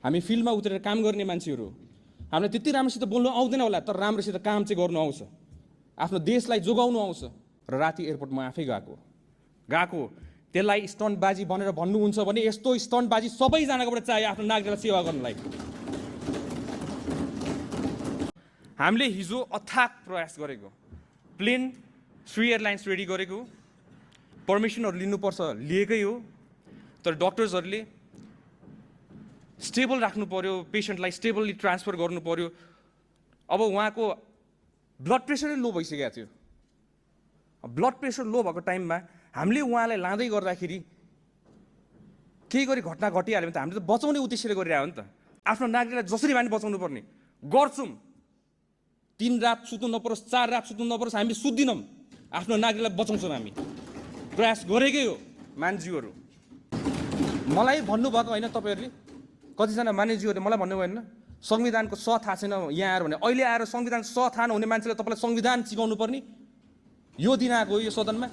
हामी फिल्डमा उत्रेर काम गर्ने मान्छेहरू हामीलाई त्यति राम्रोसित बोल्नु आउँदैन होला, तर राम्रोसित काम चाहिँ गर्नु आउँछ, आफ्नो देशलाई जोगाउनु आउँछ। र राति एयरपोर्ट म आफै गएको त्यसलाई स्टन्टबाजी भनेर भन्नुहुन्छ भने यस्तो स्टन्टबाजी सबैजनाकोबाट चाहियो आफ्नो नागरिकलाई सेवा गर्नलाई। हामीले हिजो अथाक प्रयास गरेको, प्लेन श्री एयरलाइन्स रेडी गरेको, पर्मिसनहरू लिनुपर्छ लिएकै हो, तर डक्टर्सहरूले स्टेबल राख्नु पर्यो, पेसेन्टलाई स्टेबली ट्रान्सफर गर्नु पर्यो। अब उहाँको ब्लड प्रेसरै लो भइसकेको थियो। ब्लड प्रेसर लो भएको टाइममा हामीले उहाँलाई लाँदै गर्दाखेरि केही गरी घटना घटिहाल्यो भने त हामीले त बचाउने उद्देश्यले गरिरहेको हो नि त। आफ्नो नागरिकलाई जसरी हामी बचाउनु पर्ने गर्छौँ। 3 रात सुत्नु नपरोस्, 4 रात सुत्नु नपरोस्, हामी सुत्दिनौँ, आफ्नो नागरिकलाई बचाउँछौँ। हामी प्रयास गरेकै हो मान्छेहरू। मलाई भन्नुभएको होइन, तपाईँहरूले कतिजना मानिसहरूले मलाई भन्नुभयो होइन संविधानको स थाहा छैन यहाँ आएर भने। अहिले आएर संविधान स थाहा नहुने मान्छेले तपाईँलाई संविधान सिकाउनु पर्ने यो दिन आएको हो यो सदनमा।